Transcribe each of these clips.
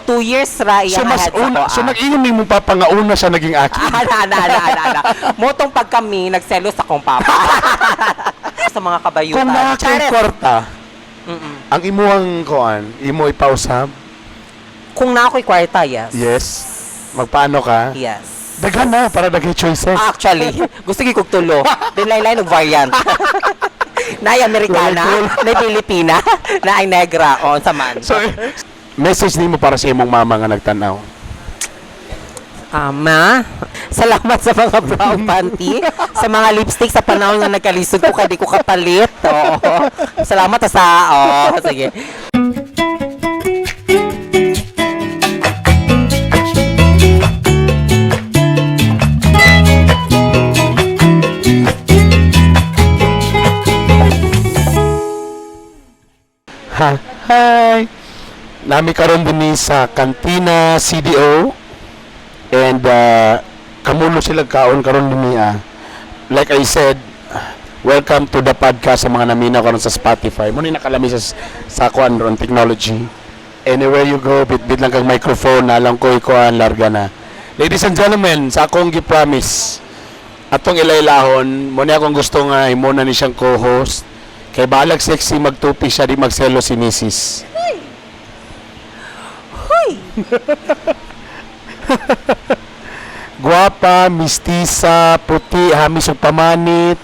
2 years ra So iyang mas ahead sa una, ko, so ah. nag-ingon nimo papa nga una siya naging aki. Ah, na, na, na, na, na. Motong pag kami, nagselos akong papa. Sa mga kabayutan. Kung naa kay Charet. kwarta, ang imuhang kuan, imo ipausab. Kung na ako'y kwarta, yes. Yes. Magpaano ka? Yes. Daghan na para daghay choices. Actually, gusto ko tulo. Then laylay og variant. Naay Amerikana, naay Pilipina, naay Negra, o unsa man. So message nimo para sa imong mama nga nagtan-aw. Ama, salamat sa mga brown panty, sa mga lipstick sa panahon nga nagkalisod ko kay di ko kapalit. Oo. Salamat sa, oo, sige. Ha, hi. Nami karon dinhi sa Cantina CDO and kamulo sila kaon karon dinhi ah. Like I said, welcome to the podcast sa mga naminaw karon sa Spotify. Mo ni nakalami sa kuan ron technology. Anywhere you go, bit-bit lang kang microphone, nalang ko ikuan larga na. Ladies and gentlemen, sa akong gi-promise, atong ilaylahon, mo ni akong gusto nga imo na ni siyang co-host. Kay balag sexy magtupi siya di magselo si Mrs. Huy! Guwapa, mistisa, puti, hamis og pamanit,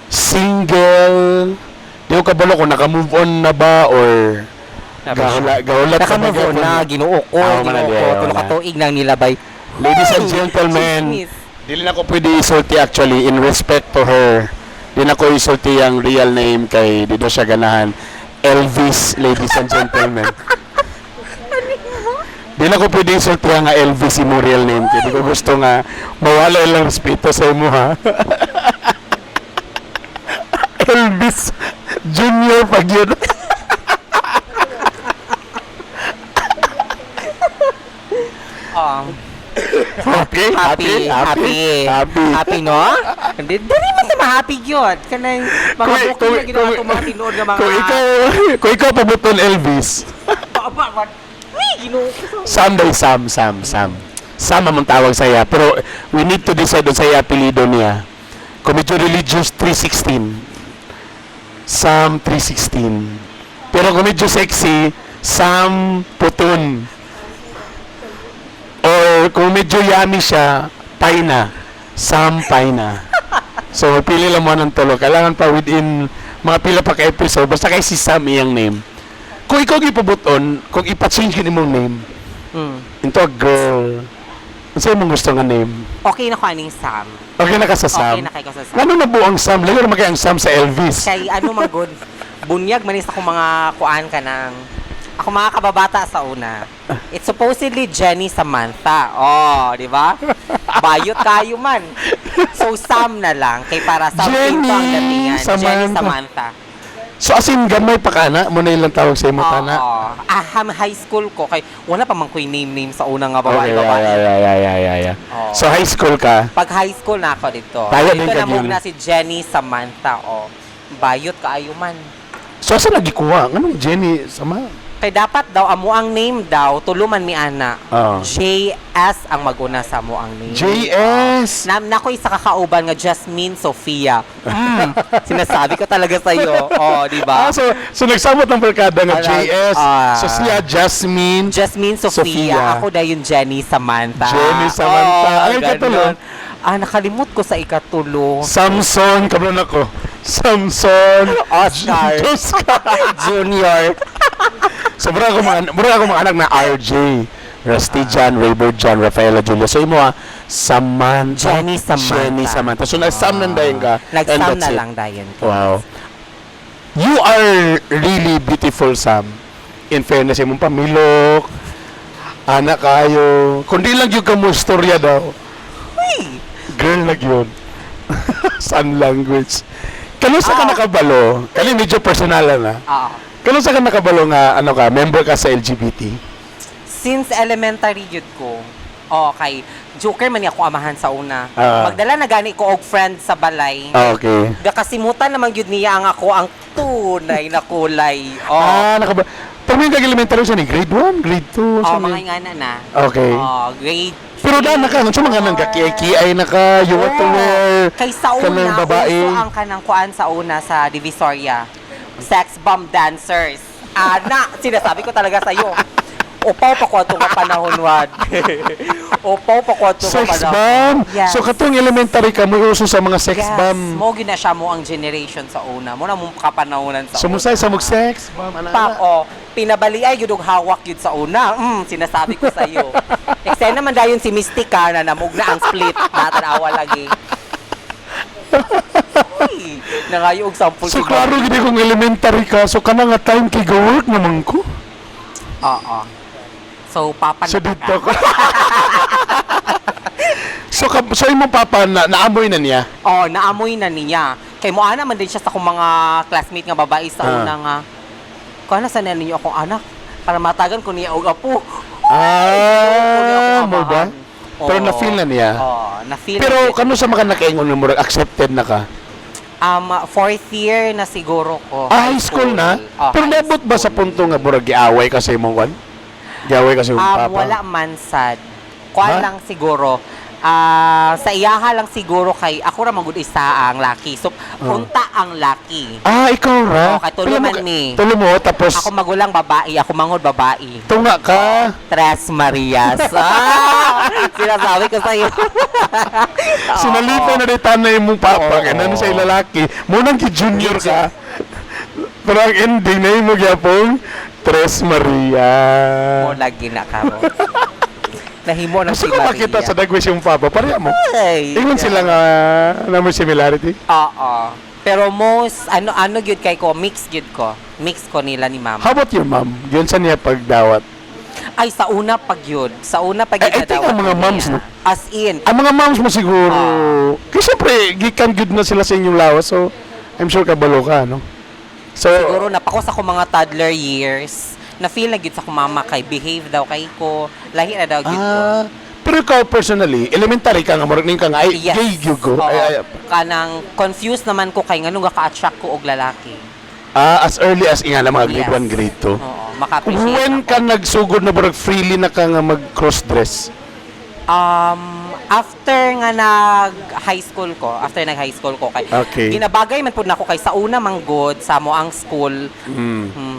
single. Di ko kabalo kung naka-move on na ba or gahula, gahulat ka ba Naka-move on gyapon? na, Ginoo ko, Ah, man na Ginoo di, ko. ayaw Tulo ka na. tuig nang nilabay. Ladies and Uy! gentlemen, Chismis. dili na ko pwede isulti actually in respect to her. Di na ko isulti ang real name kay di daw siya ganahan. Elvis, ladies and gentlemen. Di na ko pwede isulti nga Elvis imo real name kay di ko gusto nga mawala ilang respeto sa imo ha. Elvis Junior pag yun. Oh. Happy, Happy, happy, happy. Happy, no? Hindi, dali man sa ma-happy yun. Kanang mga booking na ginawa itong mga tinuod nga mga Kung ikaw pabuton Elvis, Ba, ba, uy, Ginoo ko. Sam day Sam, Sam, Sam. Sam among tawag sa iya. Pero we need to decide on sa iya apelyido niya. Kung medyo religious, 316. Sam 316. Pero kung medyo sexy, Sam Putun. Or kung medyo yummy siya, Paina. Sam Paina. So, pili lang mo ng tulo. Kailangan pa within mga pila pa ka episode. Basta kay si Sam iyang name. Kung ikaw gipabuton, kung ipa-change yun imong name into a girl, unsa imong gusto nga name? Okay na ko aning Sam. Okay na ka sa Sam? Okay na kay ko sa Sam. Ngano na buang Sam? Layo ra man kay ang Sam sa Elvis. Kay ano man good, bunyag man is ako mga kuan ka ng ako mga kababata sa una. It's supposedly Jenny Samantha. Oh, di ba? Bayot kayo man. So Sam na lang kay para sa Jenny ang datingan. Jenny Samantha. Samantha. So as in gamay pa ka na mo na ilang tawag sa imo tana. Oo. Ah, high school ko kay wala pa man ko'y name name sa una nga babae Okay, babae. yeah. Oo. So high school ka. Pag high school na ako dito. Tayo Dito din ka na move yun. na si Jenny Samantha. Oh. Bayot kaayo man. So asa nagikuha? Nganong Jenny sama? Kay dapat daw amo ang name daw tuluman mi ana. Oo. JS ang maguna sa amo ang name. JS. Na nako isa kakauban nga Jasmine Sofia. Sinasabi ko talaga sa iyo. Oh, di ba? Ah, so nagsamot ng barkada nga Ala, JS. ah. So siya Jasmine. Jasmine Sofia. Sofia. Ako dayon Jenny Samantha. Jenny Samantha. Oh, Ay, ikatulo. ganun. Ah, nakalimot ko sa ikatulo. Samson, kabalo na ko. Samson. Oscar. Oscar. Junior. So mura ako mga anak na RJ. Rusty John, Raybert John, Rafaela Julia. So imo ah, Samantha. Jenny Samantha. Jenny Samantha. So nag-Sam nang dayon ka. And Nag-Sam that's na it. lang dayon ko. Wow. You are really beautiful, Sam. In fairness, imong pamilok, anak kayo. Kundi lang yung ka mo istorya daw. Uy! Girl na yun. Sign language. Kano sa ka Ah. nakabalo? Kani medyo personal na. Ah. Kano sa ka nakabalo nga ano ka, member ka sa LGBT? Since elementary yun ko. Oh, kay Joker man ni ako amahan sa una. Ah. Magdala na gani ko og friend sa balay. Ah, okay. Gakasimutan naman gyud niya ang ako ang tunay na kulay. Oh. Ah, nakabalo. Pero yung elementary siya ni grade 1, grade 2, Oh, mga ingana na. Okay. Oh, grade Pero daan na ka, unsa mga nang kakiay-kiay na ka, you want to wear Kay sa una, kanang babae. Uso ang kanang kuan sa una sa Divisoria. Sex bomb dancers. Ana, sinasabi ko talaga sa iyo. Upaw pa ko ato nga panahon wad. Upaw pa ko ato nga Sex panahon. bomb. Yes. So katong elementary ka mo uso sa mga sex yes. bomb. Mo gyud na siya mo ang generation sa una. Mo na mo kapanahonan sa So una. musay sa mog sex bomb ana. Pak, oh, pinabali ay yun og hawak yun sa una. Sinasabi ko sa iyo. Eksena man dayon si Mystica na namog na ang split. Natanawa lagi. Uy, nangayo og sample So si klaro Ma'am. gid kung elementary ka, so kana nga time kay go work naman ko. Oo. So, papa So na dito ka. ko. So imong papa na naamoy na niya. Oh, naamoy na niya. Kay mo ana man din siya sa akong mga classmate nga babae sa una nga. Kuha na sa ninyo akong anak para matagan ko niya og apo. Ah, mo ba? Pero Oo. na-feel na niya. Oo, na-feel Pero na niya. kano sa mga nakaingon mo murag accepted na ka? Fourth year na siguro ko. Ah, high school na? Oh, Pero high naabot ba sa school. punto nga murag giaway ka sa imong kwan? Giaway ka sa imong papa? Wala man sad. Kuan Ha? lang siguro. Ah, sa iyaha lang siguro kay ako ra man gud isa ang laki. So unta ang laki. Ah, ikaw ra? Oo, kay tulo Pila mo man ni. Tulo mo, tapos Ako magulang babae, ako mangod babae. tunga ka. Tres Marias. Ah, sinasabi ko sa iyo. Sinalipay na rin tanay mong papa, Oo. kaya na sa lalaki. Munang ki junior ka. Pero ang ending na imo gyapon, Tres Maria. Mo lagi na kamo. Nahimo na Gusto si ko Maria. makita sa dagwes yung papa. Pareha mo. Ay, Ingon sila nga na may similarity. Oo. Pero most ano ano gyud kay ko, mix gyud ko. Mix ko nila ni mama. How about your mom? Yun sa niya pagdawat. Ay, sa una pag yun. Sa una pag Eh, yun I think nadawat ang mga niya. moms, no? As in, Ang mga moms mo siguro, kasi syempre, gikan good na sila sa inyong lawas. So, I'm sure kabalo ka, no? So, siguro napako sa akong mga toddler years, na feel na gyud sa akong mama kay behave daw kay ko, lahi na daw gyud ko. Ah, pero ikaw personally, elementary ka nga, murag ning ka nga, ay, Yes. gay gyud ko. Oo. Ay, ay, Kanang confused naman ko kay nganong ka-attract ko og lalaki. Ah, as early as nga na mga grade Yes. 1, grade 2. Oo, maka-appreciate When ako. ka nagsugod na murag freely na ka nga mag cross-dress? After nga nag high school ko, after nag high school ko kay ginabagay man pud nako kay sa una man good sa mo ang school.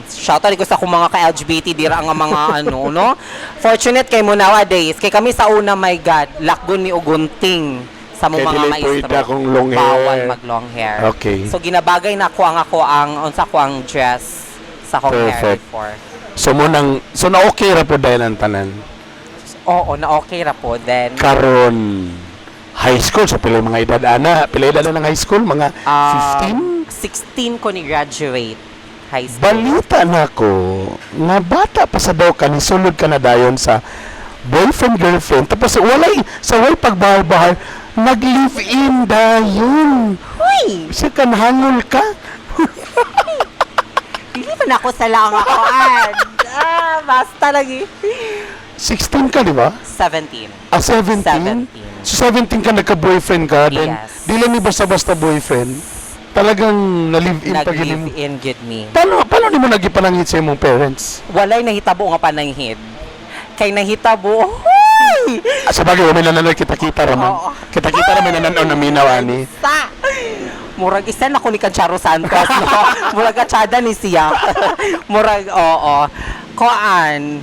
Shout out ko sa akong mga ka-LGBT dira ang mga ano no. Fortunate kay mo nowadays kay kami sa una, my God, lakgon mi og gunting sa mo Kay mga dili maestro. pwede akong long hair. Bawal mag long hair. So ginabagay na ako ang unsa ko ang dress sa akong hair Perfect. before. So mo nang so na okay ra po dahil ang tanan. Oo, na okay ra po then. Karon high school sa pila mga edad ana, pila edad na ng high school mga 15? 16 ko ni graduate high school. Balita na ko nga bata pa sa daw ka ni sulod ka na dayon sa boyfriend girlfriend tapos walay sa way pagbahal-bahal nag live in dayon. Uy! Siya kan hangol ka. Dili man ako sa lang ako. Ah, basta lagi. 16 ka, di ba? 17. Ah, 17? 17. So, 17 ka, nagka-boyfriend ka, then, Yes. di lang ni basta-basta boyfriend, talagang na-live-in pa gini mo. Nag-live in gid me. Paano ni mo nagipanangit sa imong parents? Walay nahitabo nga pananghid. Kay nahitabo, huy! Ah, sa bagay, may nananaw kita-kita raman. Oo. Kita-kita raman nananaw na minaw, ani. Sa! Murag isa na ko ni Kancharo Santos, no? Murag atsada ni siya. Murag, oo. Koan,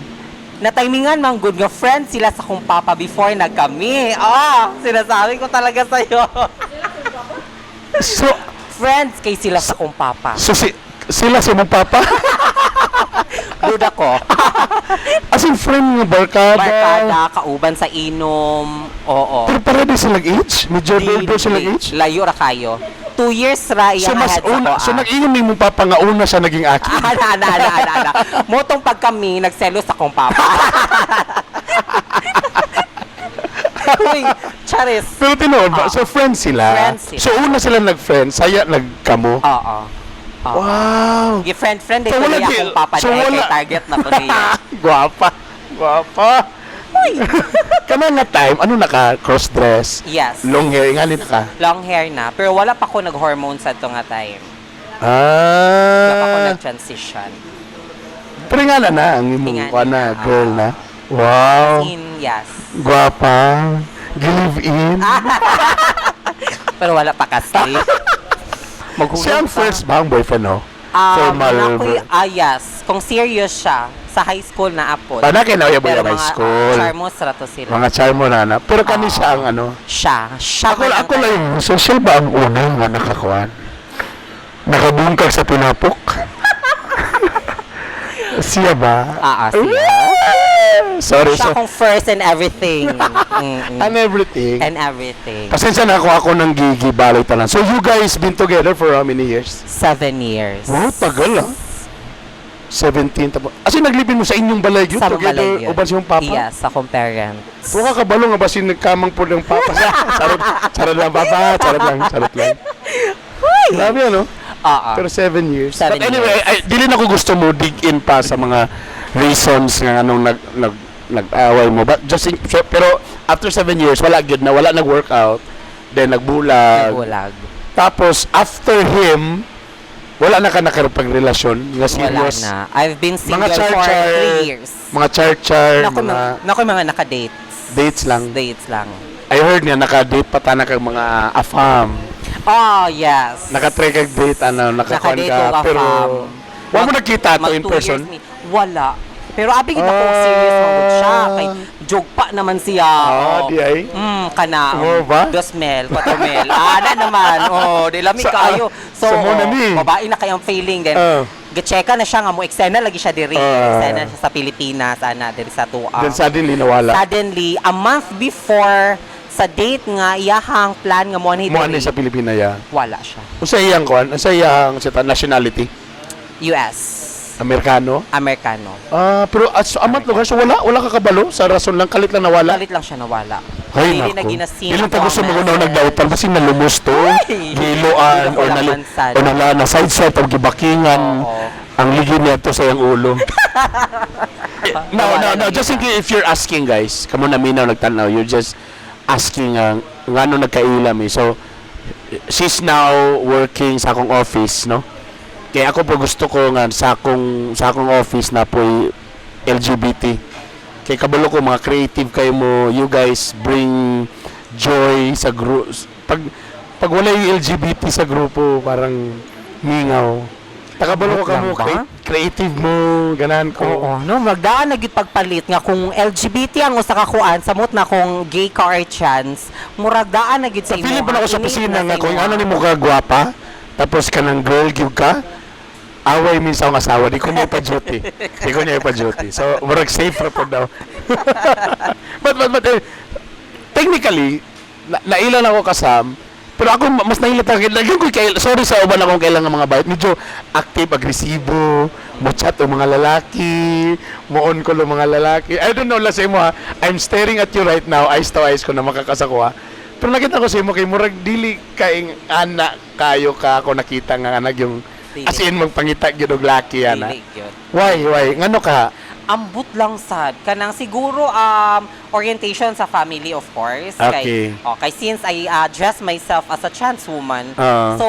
na-timingan man good nga friend sila sa kong papa before nagkami. Oh, sinasabi ko talaga sa'yo. So, Friends kay sila sa kong papa. so si, sila sa imong papa? Duda ko. As in, friend nga, barkada. Barkada, kauban sa inom. Oo. Pero pareho din silang age? Medyo older silang age? Layo ra kayo. 2 years ra So, iyang mas ahead sa una, ko, so ah. nag-ingon ni imong papa nga una siya naging akin. Ana, ana, ana, ana, ana. Motong pag kami, nagselos akong papa. Uy, charis. Pero tinuod ba? Ah. So, friends sila. Friends sila. So, una sila nag-friend, saya nagkamo. Oo. Oo. Wow! Gi-friend-friend So, dito wala niya akong papa so, dahil kay wala- target na to niya. Guwapa. Guwapa. Kana nga time, ano naka cross-dress? Yes. Long hair, nga ka? Long hair na. Pero wala pa ko nag-hormones sa nga time. Wala pa ko Ah. nag-transition. Pero nga na na, ang imong Ingana kuan na, na, girl ah. na. Wow. In, yes. Gwapa. Give in. Pero wala pa kasi. Maghulog Siya ang pa. first ba ang boyfriend, no? Formal. Ah, yes. Kung serious siya, sa high school na apod. Pana kay nauya Pero high mga school. Charmos ra to sila. Mga charmo na na. Pero kani Ah. siya ang ano. Siya. Siya Ako man ang ako lang yung social ba ang una nga nakakuan? Nakabungkag sa tinapok? Siya ba? Ah, siya. Sorry. Siya So, akong first and everything. And everything. And everything. Pasensya na ako ako nang gigibaloy tanan. So you guys been together for how many years? 7 years. Wow, tagal ah. 17 tapos. As in, naglibin mo sa inyong balay yun Sa together balay yun. uban siyang papa? Yes, sa akong parents. Huwag ka kabalo nga basin nagkamang po ng papa. Charot, charot lang papa, charot lang, charot lang. Grabe ano? Oo. Pero 7 years. 7 But anyway, years. ay, dili na ko gusto mo dig in pa sa mga reasons nga anong nag-away mo. But just in, so, pero after 7 years, wala gyud na, wala nag-workout. Then nagbulag. Nagulag. Tapos after him, wala na ka nakapagrelasyon nga Wala serious. na. I've been Mga single for char-char, 3 years. mga char-char, Naku, mga naku, mga naka-dates. dates lang. Dates lang. I heard nga naka-date pa ta na kag mga afam. Oh, yes. Naka-try kag date ano, nakakuan Naka-date ka og pero afam. wa mo nakita to Mag in two person. years Wala. Pero abi gid ako serious man gud siya kay joke pa naman siya. Ah, Oh. di ay. Kana. Oo ba? 2 mil, 4 mil. Ah, na naman. Oh, di lami kaayo. So, sa muna oh, ni. babae na kayang feeling then. Gitseka na siya nga mo eksena lagi siya diri. Eksena siya sa Pilipinas ana diri sa tuwa. Then suddenly nawala. Suddenly, a month before sa date nga iyahang plan nga mo ni Mo ani sa Pilipinas ya. wala siya. Unsa iyang kuan? Unsa iyang sa nationality? US. Amerikano? Amerikano. Ah, pero as amat lugar so wala wala ka kabalo sa rason lang kalit lang nawala. Kalit lang siya nawala. Ay, Dili nako. na ginasin Dili ta ako gusto ang mo message. nagdautan kasi nalumos to. Ay! Giloan Dili or ko nali lang sad. or nala na side side o gibakingan. Oo. Ang ligi niya to sa iyang ulo. No, Nawala no, no. lang Just in yun. case if you're asking, guys, kamo na minaw nagtanaw, you're just asking ang ngano nagkaila mi. So she's now working sa akong office, no? Kaya ako po gusto ko nga sa akong office na po LGBT. Kay kabalo ko mga creative kayo mo, you guys bring joy sa group. Pag wala yung LGBT sa grupo, parang mingaw. Takabalo ko Lang kamo, ba? Creative mo, ganahan ko. Oo, no, magdaan na gyud pagpalit nga kung LGBT ang usa ka kuan samot na kung gay ka or trans, murag daan na gyud sa imo. Feeling pa na ako sa opisina nga kung ano ni mo ka gwapa, tapos ka ng girl gyud ka, away minsan ang asawa, di ko niya ipa-duty. Di ko niya ipa-duty. So, murag safe ra po daw. But, eh, technically, nailan ako kasam, pero ako mas naila talaga. Lagyan ko kay, sorry sa uban akong kailangan mga bayot. Medyo active, agresibo, mo chat o mga lalaki, mo on call o mga lalaki. I don't know lang sa imo ha. I'm staring at you right now, eyes to eyes ko na makakasako ha. Pero nakita ko sa imo kay murag dili kaing ana kayo ka ako nakita nga anak yung Dili. as in magpangita gyud og laki ana. Dili gyud. Why? Ngano ka? Ambot lang sad kanang siguro orientation sa family, of course, kay okay, since I dress myself as a trans woman, so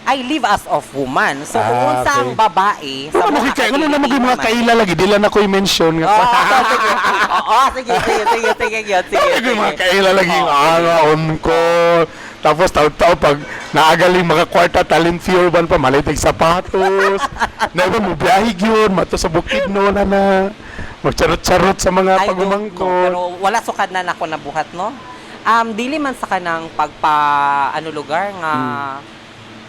I live as of woman, so kung unsa ang babae Ano mo mga kay ano na mo Pilipino mga man. kaila lagi dili na ko i-mention nga. Oo, sige. Oo, sige, sige, sige, sige, yun, sige, Lagi sige. mga kaila lagi ah, on call. Tapos taon-taon pag naagaling mga kwarta talent ban pa malit og sapatos. Na iba mo biyahe gyud mato sa bukid no na na. Magcharot-charot sa mga I don't know, pagumangkot. pero wala sukad na nako nabuhat, no? Dili man sa kanang pagpa ano lugar nga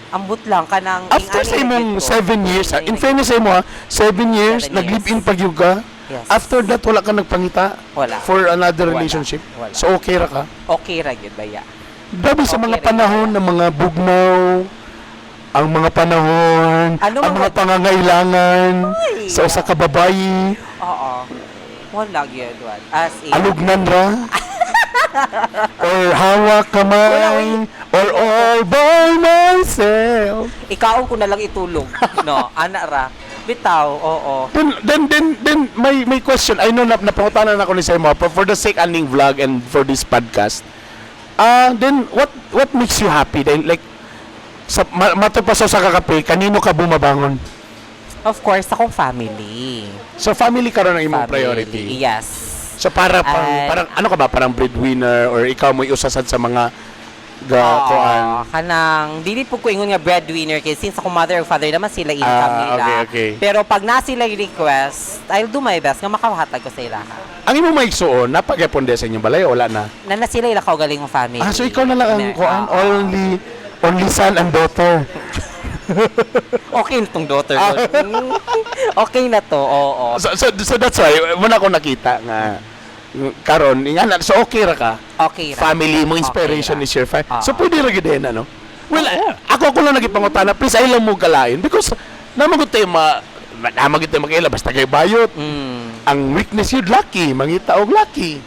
ambot lang kanang After ing-ani sa na imong gyud ko. 7 years, ah, Ing-ani in na fairness sa imo ha, 7 years, 7 nag-live-in years. pa gyud ka. Yes. After that, wala ka nagpangita Wala. for another Wala. relationship. Wala. So okay ra ka. Okay ra gyud baya. Grabe sa Okay mga ra gyud panahon baya. ng mga bugnaw, ang mga panahon, Ano ang mga pangangailangan Ay! sa usa ka babayi, Oo. Wala gyud wala. As in. alugnan ra, or hawak kamay, or all by myself. Ikaw ko na lang itulog. No, ana ra. Bitaw, oo. Then, may question. I know na napangutanan ako ni Sir Mo, but for the sake aning vlog and for this podcast, ah, then, what makes you happy? Then, like, sa, mato pa sa kakape, kanino ka bumabangon? Of course, akong family. So family karon ang imong Family. priority. Yes. So para pang, parang ano ka ba, parang breadwinner or ikaw mo usasad sa mga ga Oo, kuan? Kanang dili po ko ingon nga breadwinner kay since ako mother or father naman sila income nila. Okay. Pero pag na sila yung request, I'll do my best nga makahatag ko sa ila. Ang imong maigsuon, napagyapon sa inyong balay o wala na? Na na sila ila kaugalingong family. Ah, so ikaw na lang ang kuan, oo. Only only son and daughter. Okay na tong daughter ko. Okay na to, oo. So that's why muna ko nakita nga karon nga na, so okay ra ka. Okay ra. Family mo, inspiration Okay ra. is your family. So Oo. pwede ra gyud din, ano. Well, ako lang nagipangutana, please ay lang mo galain because namagot tayo ma namagot tayo makaila basta kay bayot. Ang weakness yun, lucky, mangita og lucky.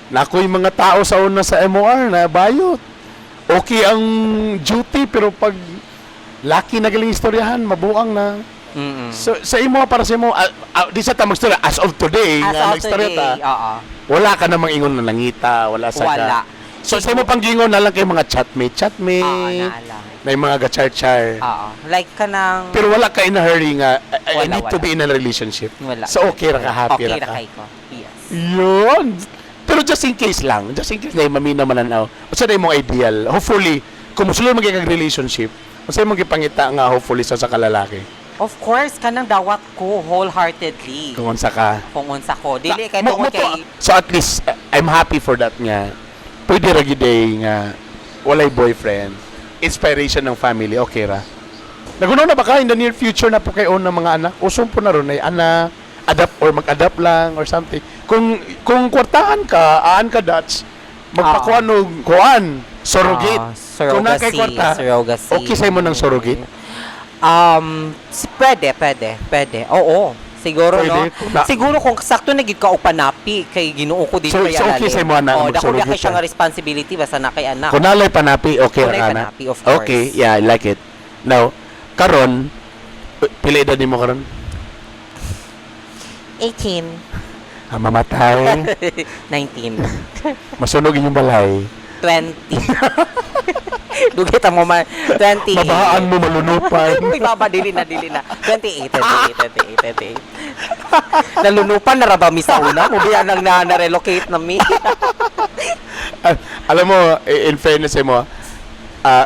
Nakoy mga tao sa una sa MOR na bayot. Okay ang duty pero pag lucky na galing istoryahan, mabuang na. So sa imo, para sa imo, di sa ta magstorya as of today As nga of nagstorya today, ta. oo. Wala ka namang ingon na nangita, wala sa Wala. ka. So sa imo panggingon na lang kay mga chatmate, chatmate. Oo, naa lang. Na yung mga gachar-char. Oo. Like kanang Pero wala ka in a hurry nga I Wala, need to wala. be in a relationship. Wala. So okay ra ka, happy okay ra ka. ra kay ko. Yes. Yun. Pero just in case lang, just in case na mamina man now. Unsa na imong ideal? Hopefully, kung musulod man kay kag relationship, unsa imong gipangita nga hopefully sa kalalaki? Of course, kanang dawat ko wholeheartedly. Kung unsa ka. Kung unsa ko. Dili kay tungod kay So at least I'm happy for that nga. Pwede ra gyud eh nga walay boyfriend. Inspiration ng family, okay ra. Nagunaw na ba ka in the near future na po kayo ng mga anak? Usong po na ron ay anak, adapt or mag-adapt lang or something. Kung kwartahan ka, aan ka Dutch, magpakuan og kuan, surrogate. Ah, Kung naa kay surrogacy, kwarta, surrogacy. okay sa imo ng surrogate? Pwede, pwede, pwede. Oo. Siguro, Pwede, no? kung Siguro kung sakto na gid ka og panapi kay Ginoo ko dili So, pa so okay sa imo na Oh, dako mag-surrogate kay siya ka? nga responsibility basta na kay anak. Kung nalay panapi, okay Kung ra naay ka na. panapi, of course. Okay, yeah, I like it. Now, karon, pila edad nimo karon? 18, Ah, mamatay. 19, Masunog inyong balay. 20. Dugay ta mo man 20. Mabahaan mo, malunupan. Uy, baba, dili na, dili na. 28, 28, 28, 28. Nalunupan na ra ba mi sa una? Mubiya nang na-relocate na mi. Ah, alam mo, in fairness mo,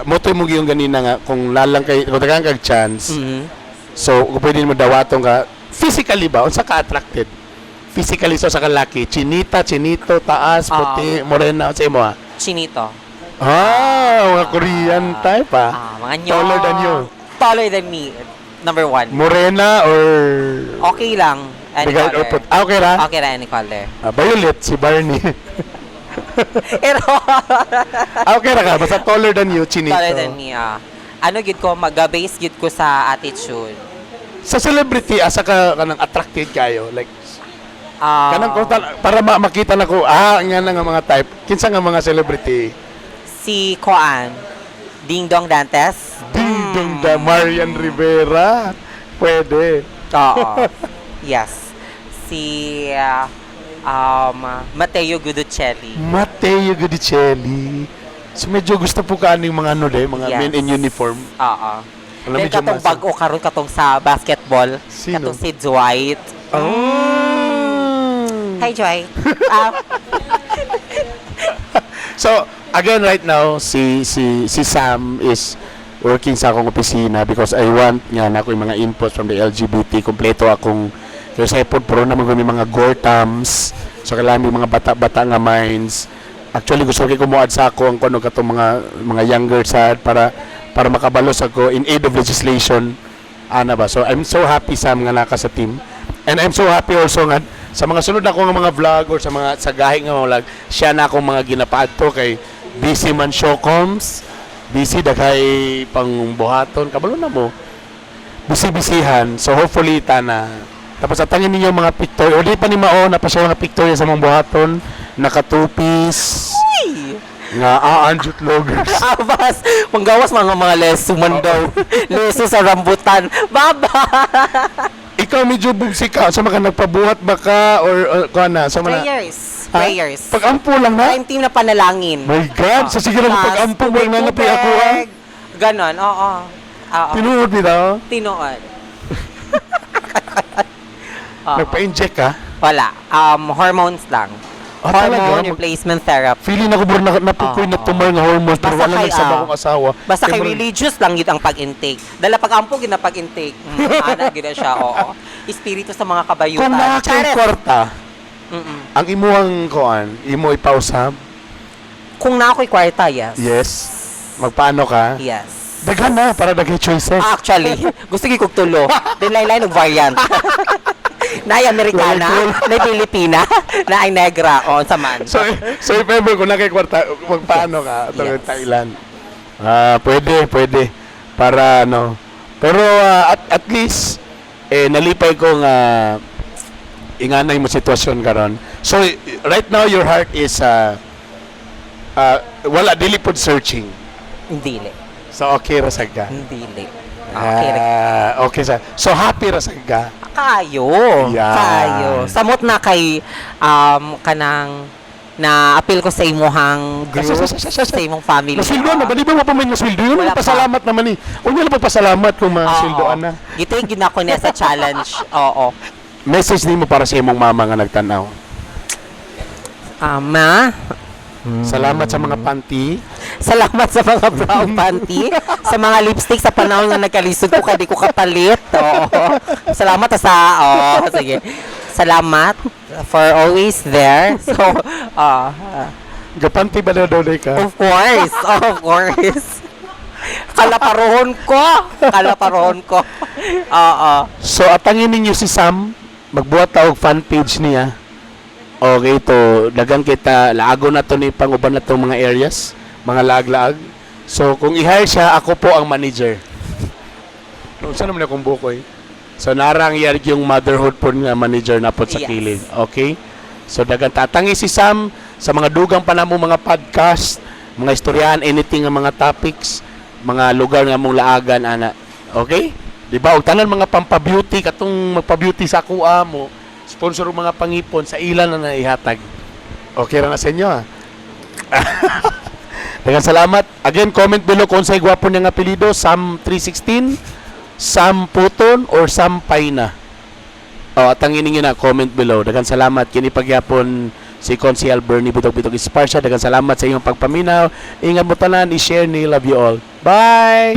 mo to mo yung ganina nga, kung lalang kay, kung tagaan kag chance, so kung pwede mo dawaton ka, physically ba, unsa ka attracted? Physically, so sa kalaki, chinita, chinito, taas, puti, morena, unsa imo ah? Chinito. Ah, mga Korean type ah. Ah, mga nyo. Taller than you. Taller than me. Number one. Morena or Okay lang. Any Regard or color. ah, okay ra? Okay ra, any color. Ah, violet, si Barney. Pero, Ah, okay ra ka, basta taller than you, chinito. taller than me, ah. Ano gid ko, mag-base gid ko sa attitude. Sa celebrity, asa ka kanang attracted kayo? Like, Ah, kanang kung para makita na ko, ah, nga na nga mga type. Kinsa nga mga celebrity? Si Koan. Ding Dong Dantes. Ding Dong da Marian Rivera. Pwede. Oo. Yes. Si Matteo Guidicelli. Matteo Guidicelli. So medyo gusto po ka aning mga ano de, mga men in uniform. Oo. Alam, Then medyo katong bago karon katong sa basketball, Sino? katong si Dwight. Oh. Hi, Dwight. So, again right now si si si Sam is working sa akong opisina because I want nga na ako yung mga inputs from the LGBT, kompleto akong kaya sa ipod pro naman ko may mga gortams, so kailangan may mga bata-bata nga minds. Actually gusto ko kumuad sa ako ang kuno katong mga younger sad para makabalos ako in aid of legislation ana ba. So I'm so happy, Sam, nga naka sa team and I'm so happy also nga sa mga sunod na nga mga vlog or sa mga sa gahi nga mga vlog, siya na akong mga ginapaadto kay busy man showcoms, busy daghay pang buhaton, kabalo na mo, busy-busyhan. So hopefully tana tapos atangin ninyo mga picture o di pa ni mao na pa siya mga picture sa mga buhaton naka-two-piece nga aan jut loggers. Abas, manggawas mga leso man daw. Leso sa rambutan. Baba. Ikaw medyo bugsi ka sa mga nagpabuhat ba ka or kuan na sa mga Prayers. Ha? Prayers. Pag-ampo lang na. Time team na panalangin. My God, sa sige lang Tas, pag-ampo mo na na tubig-tubig. ako ha. Ganon, oo. Oo. Tinuod bitaw. Tinuod. Nagpa-inject ka? Wala. Hormones lang. Ah, talaga? Hormone replacement therapy. Feeling ako bro na napukoy na tumor nga hormones pero Basta wala kay, nagsaba akong asawa. Basta kay religious lang yun ang pag-intake. Dala pag-ampo gina pag-intake. Ana gina siya, oo. Espiritu sa mga kabayutan. Kung naa kay Charet! kwarta, ang imuhang kuan, imo ipausab, Kung na ako'y kwarta, yes. Yes. Magpaano ka? Yes. Daghan na para daghay choices. Ah, actually, gusto ko tulo. Then laylay og variant. Naay Amerikana, naay Pilipina, naay Negra, o sa man. So if ever kung naa kay kwarta, magpaano ka atong Thailand? Ah, pwede, pwede. Para ano. Pero at least eh nalipay ko nga inganay mo sitwasyon karon. So right now your heart is wala, dili pod searching. Dili. So okay ra sad ka. Dili. Okay. Ah, okay sa. So happy ra sad ka. Kayo. Yan. Kayo. Samot na kay kanang na appeal ko sa imuhang group, sa imong family. Nasweldoan na ba? Di ba pa may nasweldo? Yun, Wala pa. pasalamat naman eh. Huwag niyo lang pagpasalamat kung masweldoan na. Gitake yun ako niya sa challenge. Oo. Message nimo para sa imong mama nga nagtanaw. Ma, Salamat sa mga panty. Salamat sa mga brown panty, sa mga lipstick sa panahon nga nagkalisod ko kay di ko kapalit. Oo. Salamat sa, oo, sige. Salamat for always there. So, Gapanty ba daw daw ka? Of course, of course. Kalaparohon ko. Kalaparohon ko. Oo. So atangin ninyo si Sam, magbuhat ta og fan page niya. Okay to, dagang kita laago na to ni panguban na to mga areas, mga laag-laag. So kung i-hire siya, ako po ang manager. No, saan naman akong bukoy? So narang yar yung motherhood po nga manager na po sa kilid. Okay? So dagang tatangi si Sam sa mga dugang pa namo mga podcast, mga istoryahan, anything nga mga topics, mga lugar nga mong laagan ana. Okay? Di ba? Og tanan mga pampa-beauty katong magpa-beauty sa akuha mo, sponsor og mga pangipon sa ilan na naihatag. Okay ra na sa inyo ah. Daghang salamat. Again, comment below kung unsay gwapo niya nga apelyido, Sam 316, Sam Puton or Sam Paina. O, at ang ninyo na comment below. Daghang salamat kini pagyapon si Consiel Bernie Bitog Bitog Esparcia. Daghang salamat sa inyong pagpaminaw. Ingat mo tanan, i-share ni, love you all. Bye.